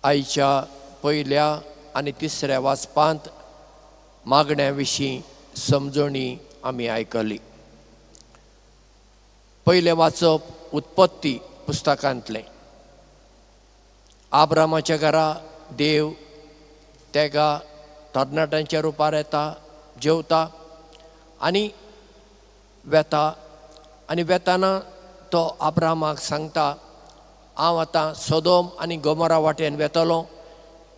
आयच्या पयल्या आनी तिसऱ्या वाचपांत मागण्या विशीं समजणी आमी आयकली. पयलें वाचप उत्पत्ती पुस्तकांतलें. आब्रामाच्या घरा देव तेगा तरणाट्यांच्या रुपार येता, जेवता आनी वेता आनी वेताना तो आब्रामाक सांगता, हांव आतां सोदोम आनी गोमोरा वाटेन वेतलो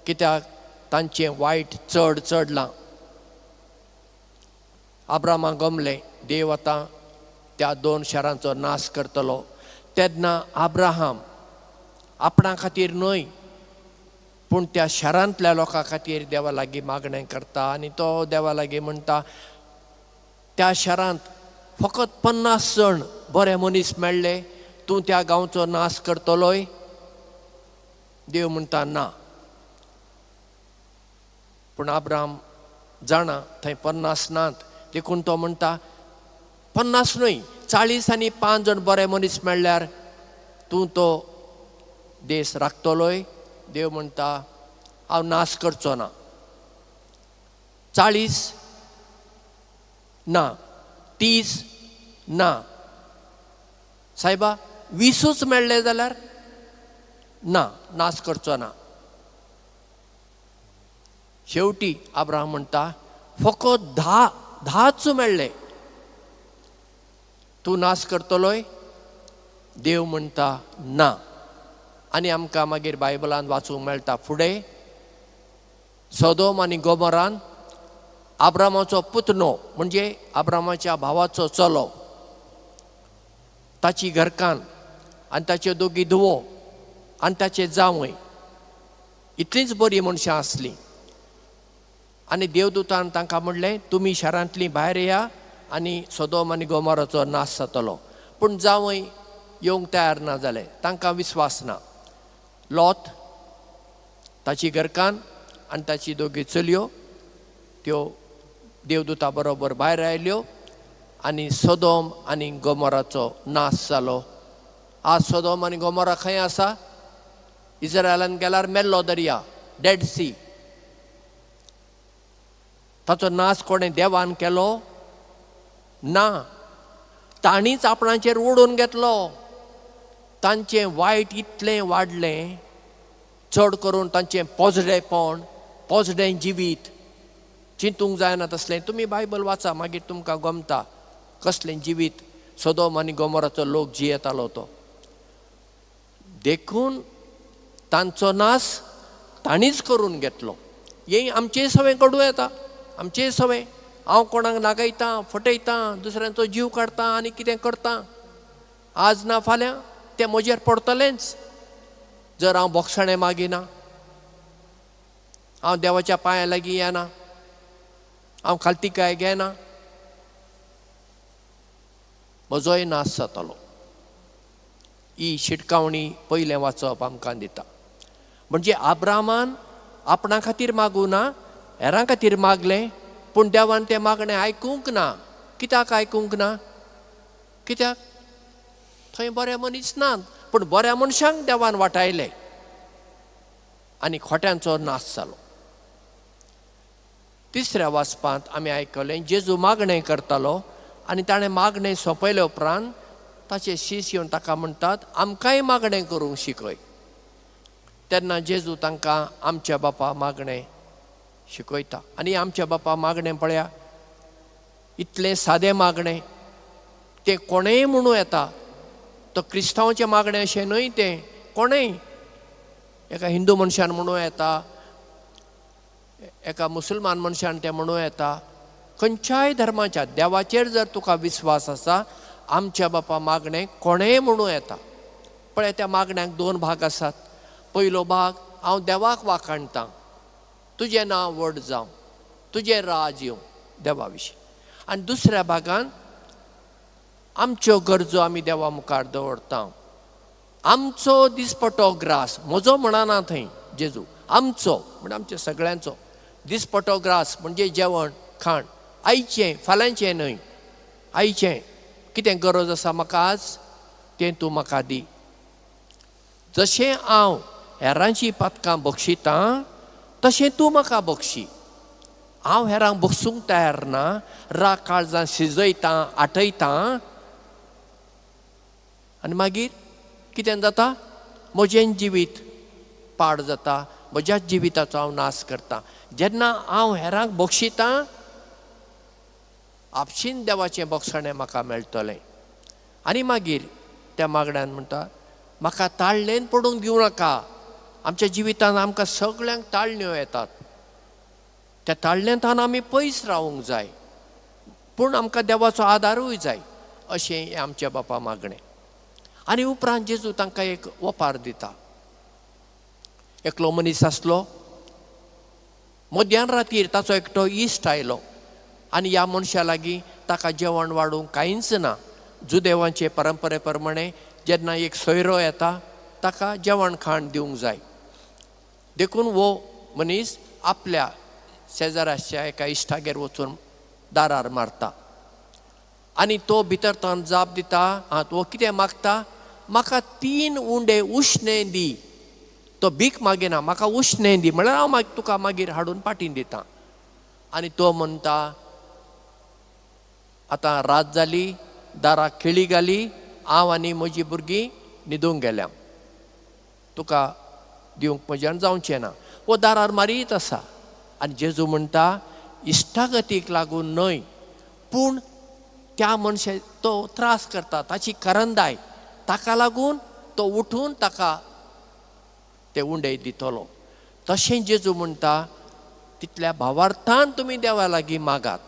कित्याक तांचें वायट चड चडलां. आब्रामाक गमलें देव आतां त्या दोन शारांचो नाश करतलो. तेन्ना आब्राहाम आपणा खातीर न्हय पूण त्या शारांतल्या लोकां खातीर देवा लागीं मागणें करता आनी तो देवा लागीं म्हणटा, त्या शारांत फकत 50 जाण बरे मनीस मेळ्ळे, तूं त्या गांवचो नाश करतलोय? देव म्हणटा ना. पूण आब्राम जाणा थंय 50 नात, देखून तो म्हणटा 50 न्हय 40 आनी 5 जाण बरे मनीस मेळ्ळ्यार तूं तो देश राखतलोय? देव म्हणटा हांव नाश करचो ना. 40 ना, 30 ना, सायबा 20 मेळ्ळे जाल्यार ना, नाश करचो ना. शेवटी आब्राम म्हणटा फकत 10 मेळ्ळे, तूं नाश करतलोय? देव म्हणटा ना. आनी आमकां मागीर बायबलान वाचूंक मेळटा फुडें सोदोम आनी गोमोरान आब्रामाचो पुतणो म्हणजे आब्रामाच्या भावाचो चलो, ताची घरकान्न आनी ताच्यो दोगी धुवो आनी ताचे जावंय, इतलींच बरीं मनशां आसलीं. आनी देवदूतान तांकां म्हणलें तुमी शारांतलीं भायर या आनी सोदोम आनी गोमोराचो नाश जातलो. पूण जावंय येवंक तयार ना जाले, तांकां विस्वास ना. लोत, ताची घरकान्न आनी ताची दोगी चलयो त्यो देवदूता बरोबर भायर आयल्यो आनी सोदोम आनी गोमोराचो नाश जालो. आज सोदोम आनी गोमोरा खंय आसा? इस्रायलान गेल्यार मेल्लो दर्या, डेड सी. ताचो नाश कोणें देवान केलो ना, तांणीच आपणाचेर ओडून घेतलो. तांचें वायट इतलें वाडलें, चड करून तांचें पोजडेपण, पोजडें जिवीत चिंतूंक जायना तसलें. तुमी बायबल वाचा मागीर तुमकां गमता कसलें जिवीत सोदोम आनी गोमोराचो लोक जियेतालो तो. देखून तांचो नाश तांणीच करून घेतलो. हें आमचें सवें घडूं येता, आमचें सवें. हांव कोणाक नागयतां, फटयतां, दुसऱ्यांचो जीव काडटा आनी कितें करता, आज ना फाल्यां तें म्हजेर पडटलेंच. जर हांव बोगसाणें मागिना, हांव देवाच्या पांया लागीं येना, हांव खालतिकाय घेना, म्हजोय नाश जातलो. ही शिटकावणी पयलें वाचप आमकां दिता. म्हणजे आब्रामान आपणा खातीर मागूं ना, हेरां खातीर मागलें, पूण देवान तें मागणें आयकूंक ना. कित्याक आयकूंक ना? कित्याक थंय बरे मनीस नात, पूण बऱ्या मनशांक देवान वाटायले आनी खोट्यांचो नाश जालो. तिसऱ्या वाचपांत आमी आयकलें जेजू मागणें करतालो आनी ताणें मागणें सोंपयले उपरांत ताचे शीस येवन ताका म्हणटात आमकांय मागणें करूंक शिकय. तेन्ना जेजू तांकां आमच्या बापा मागणें शिकयता. आनी आमच्या बापा मागणें पळया, इतलें सादें मागणें तें कोणेंय म्हणूं येता. तो क्रिस्तांवाचें मागणें अशें न्हय, तें कोणेंय एका हिंदू मनशान म्हणूं येता, एका मुसलमान मनशान तें म्हणूं येता, खंयच्याय धर्माच्या देवाचेर जर तुका विस्वास आसा आमच्या बापा मागणें कोणेंय म्हणूं येता. पळय त्या मागण्याक दोन भाग आसात. पयलो भाग, हांव देवाक वाखाणटां, तुजें नांव व्हड जावं, तुजें राज येवं, देवा विशीं. आनी दुसऱ्या भागान आमच्यो गरजो आमी देवा मुखार दवरता, आमचो दिसपटो ग्रास, म्हजो म्हणना थंय जेजू, आमचो म्हणजे आमच्या सगळ्यांचो दिसपटो ग्रास म्हणजे जेवण खाण, आयचें फाल्यांचें न्हय, आयचें कितें गरज आसा म्हाका आज तें तूं म्हाका दी. जशें हांव हेरांची पातकां बक्षितां तशें तूं म्हाका बक्षी. हांव हेरांक बक्षूंक तयार ना, राग काळजां शिजयतां, आटयतां आनी मागीर कितें जाता, म्हजें जिवीत पाड जाता, म्हज्याच जिविताचो हांव नाश करतां. जेन्ना हांव हेरांक बक्षितां आपशीन देवाचें बक्षणें म्हाका मेळटलें. आनी मागीर त्या मागण्यान म्हणटा म्हाका ताळणेन पडूंक दिवं नाका. आमच्या जिवितांत आमकां सगळ्यांक ताळण्यो येतात, त्या ताळण्यांत आमी पयस रावूंक जाय, पूण आमकां देवाचो आदारूय जाय, अशें हें आमच्या बापा मागणें. आनी उपरांत जेजू तांकां एक ओपार दिता. एकलो मनीस आसलो, मध्यान रातीर ताचो एकटो इश्ट आयलो आनी ह्या मनशा लागीं ताका जेवण वाडूंक कांयच ना. जुदेवांचे परंपरे प्रमाणे जेन्ना एक सोयरो येता ताका जेवण खाण दिवंक जाय, देखून हो मनीस आपल्या शेजाराच्या एका इश्टागेर वचून दारार मारता आनी तो भितर तान जाप दिता, आं तो कितें मागता, म्हाका 3 उंडे उश्णें दी. तो भीक मागिना, म्हाका उश्णें दी म्हळ्यार हांव मागीर तुका मागीर हाडून पाटीन दिता. आनी तो म्हणटा आतां रात जाली, दाराक खिळी घाली, हांव आनी म्हजी भुरगीं न्हिदूंक गेल्या, तुका दिवंक म्हज्यान जावचें ना. हो दारार मारीत आसा आनी जेजू म्हणटा इश्टागतीक लागून न्हय, पूण त्या मनशा तो त्रास करता ताची करंदाय, ताका लागून तो उठून ताका ते उंडे दितलो. तशें जेजू म्हणटा तितल्या भावार्थान तुमी देवा लागीं मागात.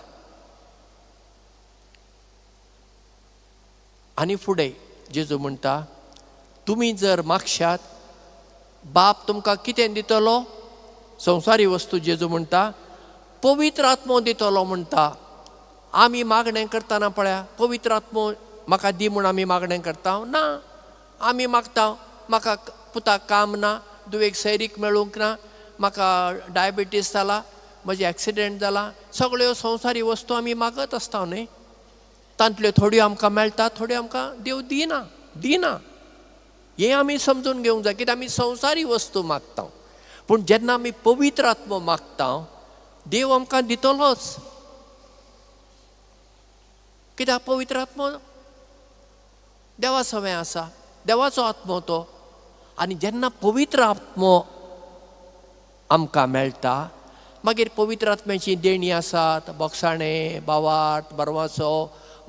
आनी फुडें जेजू म्हणटा तुमी जर मागशात बाप तुमकां कितें दितलो, संवसारी वस्तू. जेजू म्हणटा पवित्र आत्मो दितलो. म्हणटा आमी मागणें करतना पळया पवित्र आत्मो म्हाका दी म्हूण आमी मागणें करता ना, आमी मागता म्हाका पुताक काम ना, दुवेक सैरीक मेळूंक ना, म्हाका डायबिटीस जाला, म्हजें एक्सिडेंट जाला, सगळ्यो संवसारी वस्तू आमी मागत आसता न्हय. तांतल्यो थोड्यो आमकां मेळटा, थोड्यो आमकां देव दिना दिना. हें आमी समजून घेवंक जाय कित्याक आमी संवसारी वस्तू मागता, पूण जेन्ना आमी पवित्र आत्मो मागता देव आमकां दितलोच, कित्याक पवित्र आत्मो देवा सवें आसा, देवाचो आत्मो तो. आनी जेन्ना पवित्र आत्मो आमकां मेळटा मागीर पवित्र आत्म्याची देणी आसात, बोगसाणें, बावाट, बरवाचो,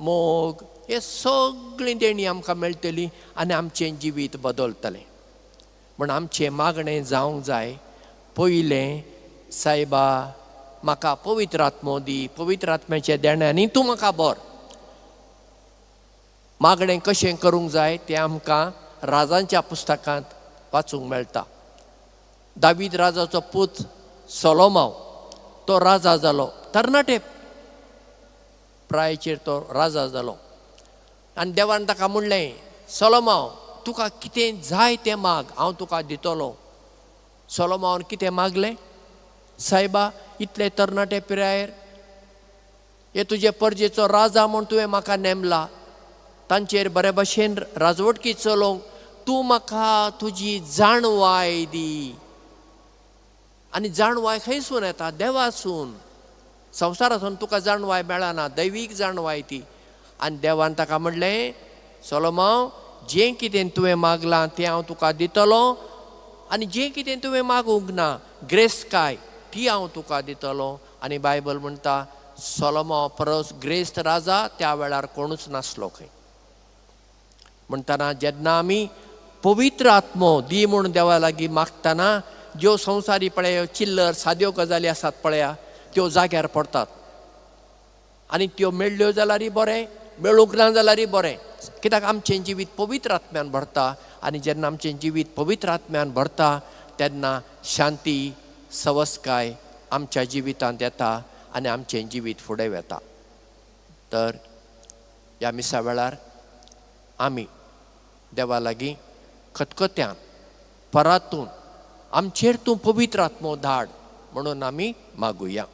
मोग, हे सगळीं देणी आमकां मेळटली आनी आमचें जिवीत बदलतलें. म्हण आमचें मागणें जावंक जाय पयलें, सायबा म्हाका पवित्र आत्मो दी, पवित्र आत्म्याच्या देण्यांनी तूं म्हाका बर. मागणें कशें करूंक जाय तें आमकां राजांच्या पुस्तकांत वाचूंक मेळटा. दावीद राजाचो पूत सोलोमाव तो राजा जालो, तरणाटे प्रायचेर तो राजा जालो आनी देवान ताका म्हणलें सोलोमाव तुका कितें जाय तें माग, हांव तुका दितलो. सोलोमावान कितें मागलें, सायबा इतले तरणाटे पिरायेर हे तुजे परजेचो राजा म्हूण तुवें म्हाका नेमला, तांचेर बरे भशेन राजवटकी चलोवंक तूं म्हाका तुजी जाणवाय दी. आनी जाणवाय खंयसून येता, देवासून. संवसारासून तुका जाणवाय मेळना, दैवीक जाणवाय ती. आनी देवान ताका म्हणलें सोलोमाव जें कितें तुवें मागलां तें हांव तुका दितलो आनी जें कितें तुवें मागूंक ना ग्रेस्तकाय ती हांव तुका दितलो. आनी बायबल म्हणटा सोलोमाव परस ग्रेस्त राजा त्या वेळार कोणूच नासलो खंय. म्हणटना जेन्ना आमी पवित्र आत्मो दी म्हूण देवा लागीं मागतना ज्यो संवसारी पळय चिल्लर साद्यो गजाली आसात पळया त्यो जाग्यार पडटात आनी त्यो मेळ्ळ्यो जाल्यारय बरें, मेळूंक ना जाल्यारय बरें, कित्याक आमचें जिवीत पवित्र आत्म्यान भरता. आनी जेन्ना आमचें जिवीत पवित्र आत्म्यान भरता तेन्ना शांती सवस्काय आमच्या जिवितांत येता आनी आमचें जिवीत फुडें वता. तर ह्या मिसा वेळार आमी देवा लागीं खतखत्यान परातून आमचेर तूं पवित्र आत्मो धाड म्हणून आमी मागुया.